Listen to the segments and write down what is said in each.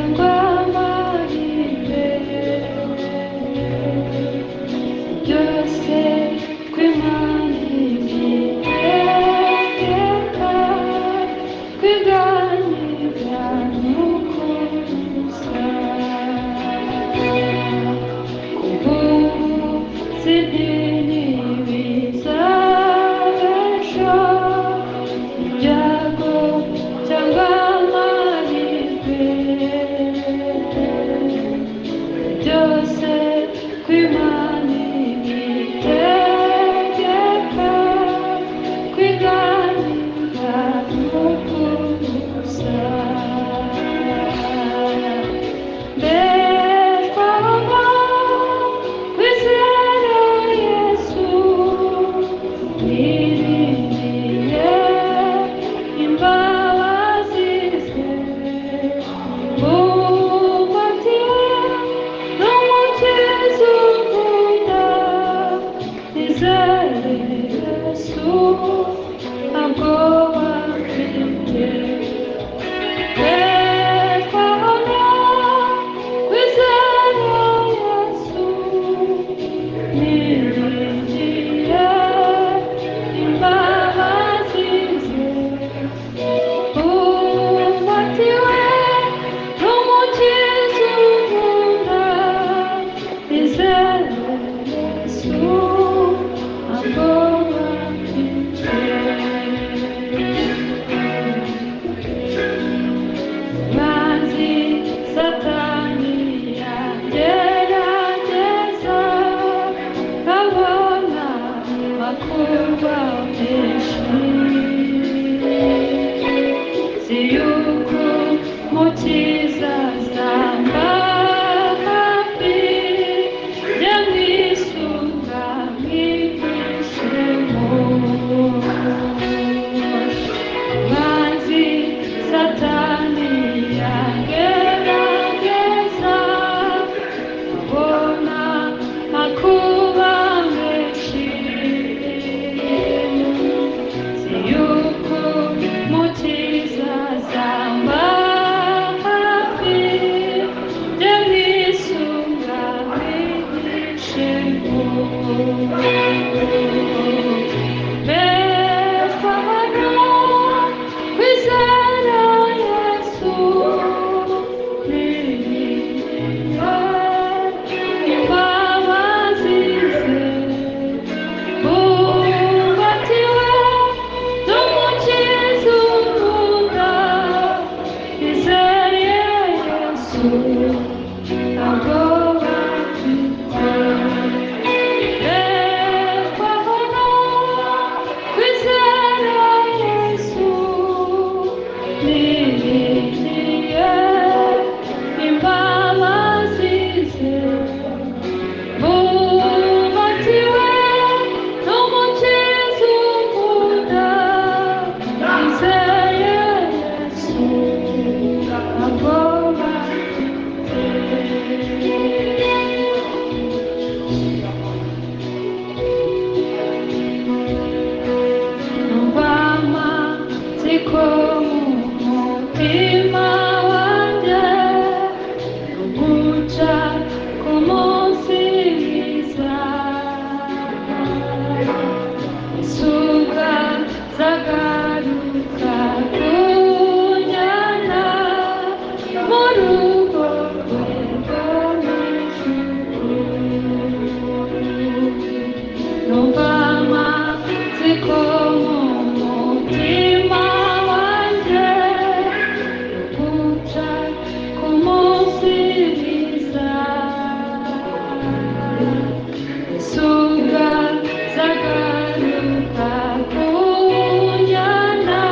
cyangwa amahirwe, byose kw'Imana ibitegeka, kwiganira n'ukuza. Kubuza idini bizabesha, ibyago cyangwa amahirwe, byose kw'Imana ibitegeka, kwiganira n'ukuza. Mbeshwaho kwizera Yesu, niringiye imbabazi ze, bumbatiwe n'Umukiza unkunda, nizere Yesu ntabwo mfite. Mbeshwaho kwizera Yesu, niringiye imbabazi ze, bumbatiwe n'Umukiza unkunda, nizere Yesu ntabwo mfite. Mwanzi Satani yagerageza, nkabona makuba menshi, nzi yuko Umukiza azamba hafi, njye mwisunga mwihishemo. Mwanzi Satani yagerageza, abona makuba menshi, nzi yuko Umukiza azamba hafi, njye mwisunga mwihishemo. Mbeshwaho kwizera Yesu, niringiye imbabazi ze, bumbatiwe n'Umukiza unkunda, nizeye Yesu ntabwo mfite. Mbeshwaho kwizera Yesu, niringiye imbabazi ze, bumbatiwe n'Umukiza unkunda, nizeye Yesu ntabwo mfite. Numva amatsiko mu mutima wanjye, uguca ku munsi mwiza, Yesu azagaruka kunjyana mu rugo rwe rwo mu ijuru. Numva amatsiko mu mutima wanjye, uguca ku munsi mwiza, Yesu azagaruka kunjyana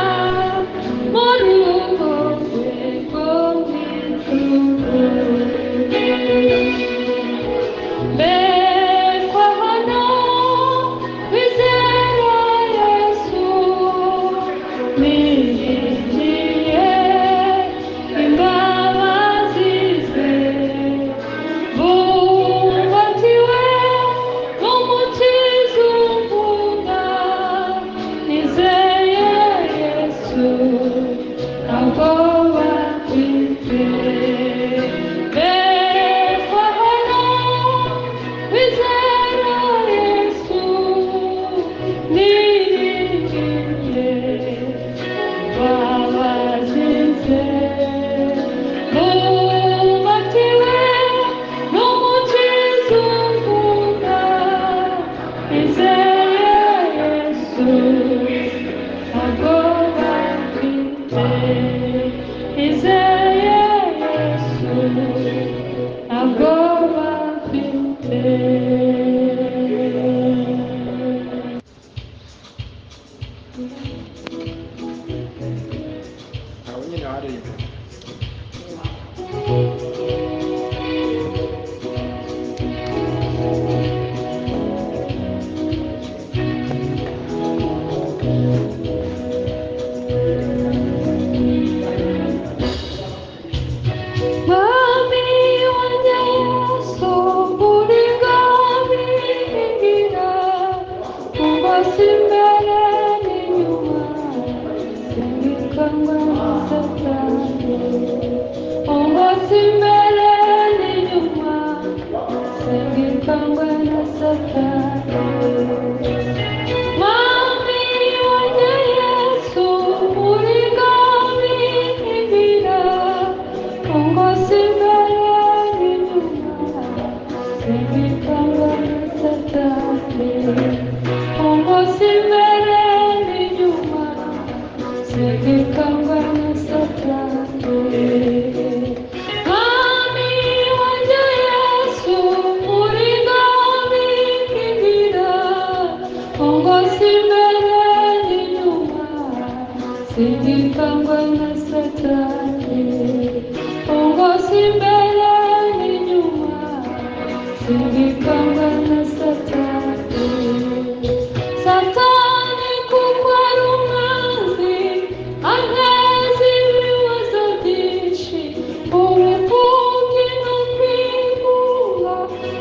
mu rugo rwe rwo mu ijuru. Mbeshwaho kwizera Yesu, niringiye imbabazi ze, bumbatiwe n'Umukiza unkunda, nizeye Yesu ntabwo mfite. Mwami wanjye Yesu, uri ngabingira, ungose imbere n'inyuma, singikangwa na Satani. Ungose imbere n'inyuma, singikangwa na Satani. Mwami wanjye Yesu, uri ngabingira, ungose imbere n'inyuma, singikangwa na Satani. Ungose imbere n'inyuma, singikangwa na Satani. Mwami wanjye Yesu, uri ngabingira, ungose imbere n'inyuma, singikangwa na Satani. Ungose imbere n'inyuma, singikangwa na Satani. Satani kuko ari umwanzi, anteza ibibazo byinshi, ubupfubyi no kwigunga,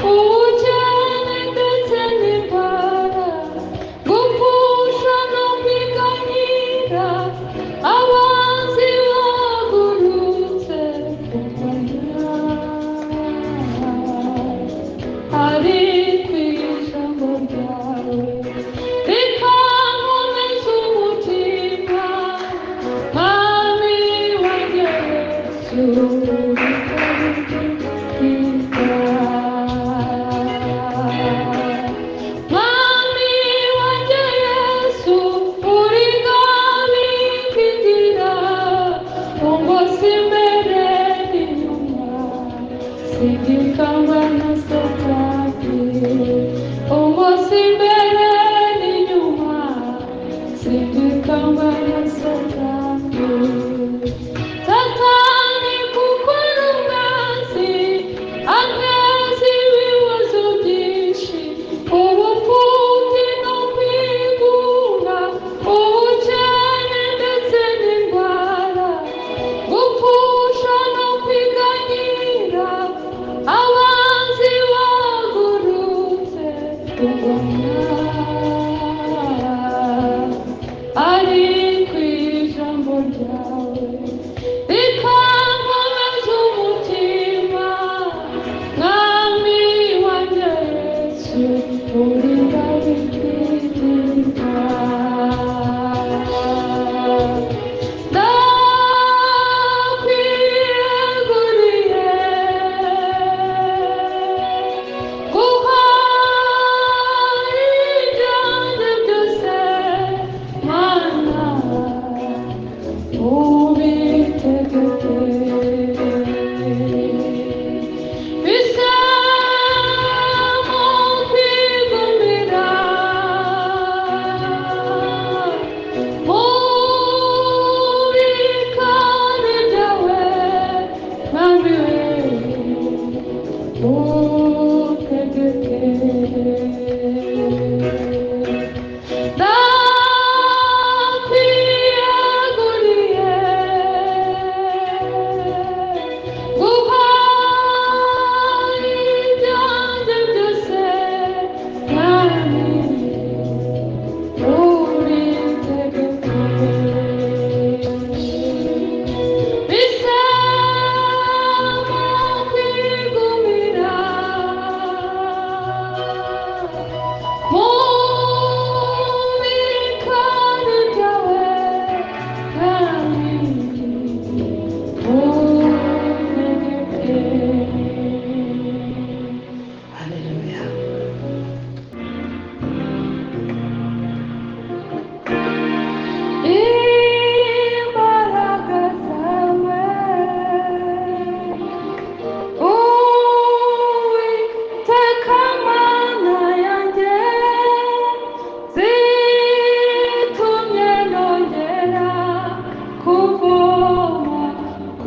ubukene ndetse n'indwara, gupfusha no kwiganyira, abanzi bahagurutse kurwanya. Ariko ijambo ryawe rikankomeza umutima, Mwami wanjye Yesu, rikabidukira. Mwami wanjye Yesu, uri ngabingira, ungose imbere n'inyuma, singikangwa na Satani. Ungose imbere n'inyuma, singikangwa na Satani. Satani kuko ari umwanzi, anteza ibibazo byinshi, ubupfubyi no kwigunga, ubukene ndetse n'indwara, gupfusha no kwiganyira, abanzi.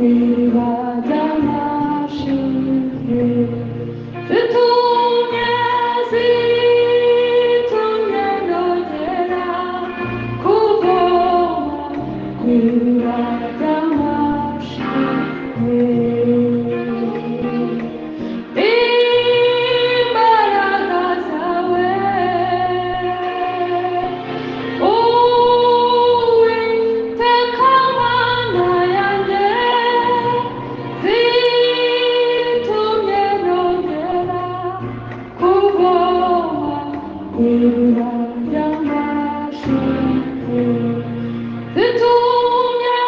iriba ry'amashimwe. Zitumye, zitumye nongera kuvoma ku iriba ry'amashimwe. Imbaraga zawe, Uwiteka Mana yanjye, zitumye nongera kuvoma ku iriba ry'amashimwe. Zitumye,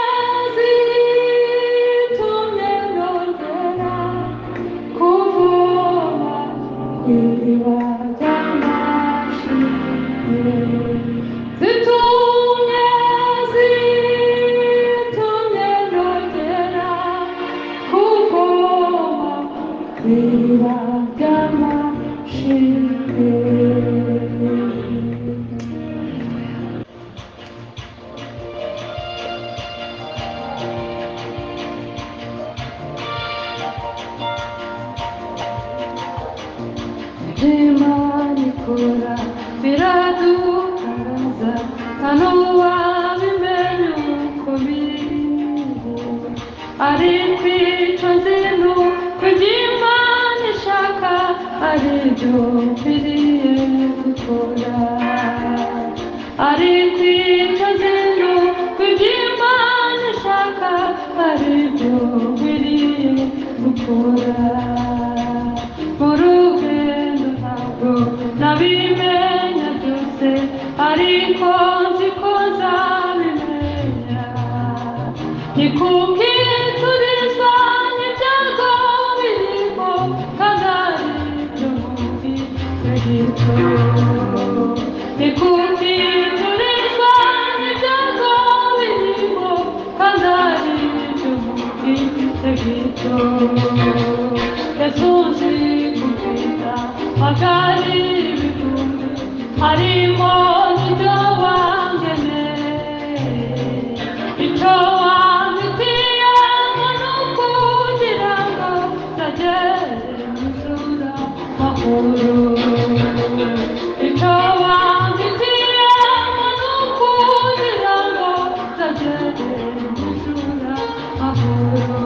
zitumye nongera kuvoma ku iriba ry'amashimwe. Zitumye, zitumye nongera kuvoma ku iriba ry'amashimwe. Imana ikora biradutangaza, nta n'uwabimenya uko biri, ariko icyo nzi ni uko ibyo Imana ishaka ari byo nkwiriye gukora, ariko icyo nzi ni uko ibyo Imana ishaka ari byo nkwiriye gukora. Mu rugendo ntabwo nabimenya byose, ariko nzi ko nzabimenya. Ni kuki turizwa n'ibyago birimo kandi ari byo mu gito? Ni kuki turizwa n'ibyago birimo kandi ari byo mu gito? Yesu nzi kukwita magari ibihumbi, harimo n'ibyo wangeneye. Icyo wampitiyemo ni ukugira ngo nzagere mu ijuru amahoro. Icyo wampitiyemo ni ukugira ngo nzagere mu ijuru amahoro.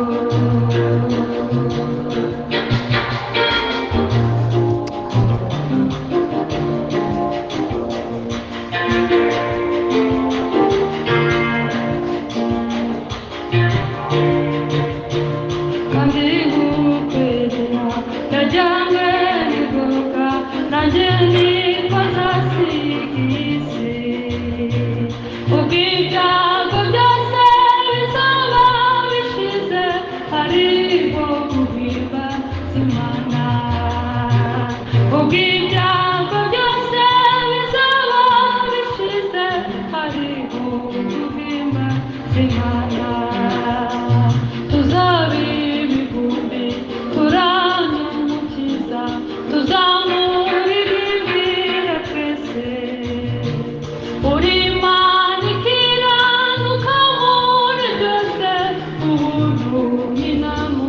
Kandi ngukwegera yajyanywe n'ingoga, nanjye niko nzasiga isi. Ubwo ibyago byose bizaba bishize, hariho guhimba Imana. Ubwo ibyago byose bizaba bishize, hariho guhimba Imana. Tuzaba ibihumbi turamye Umukiza, tuzamuririmbira twese. Uri Imana ikiranuka muri byose, ubuntu n'inama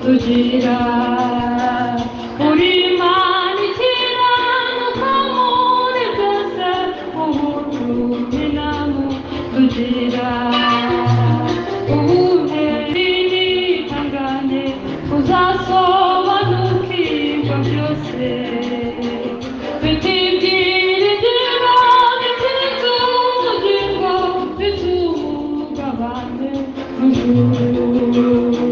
tugira. Uri Imana ikiranuka muri byose, ubuntu n'inama tugira. Ubuheri n'ihangane, uzasobanukirwa byose. Mfite ibyiringiro bifite ubugingo, bituma umugabane mu ijuru.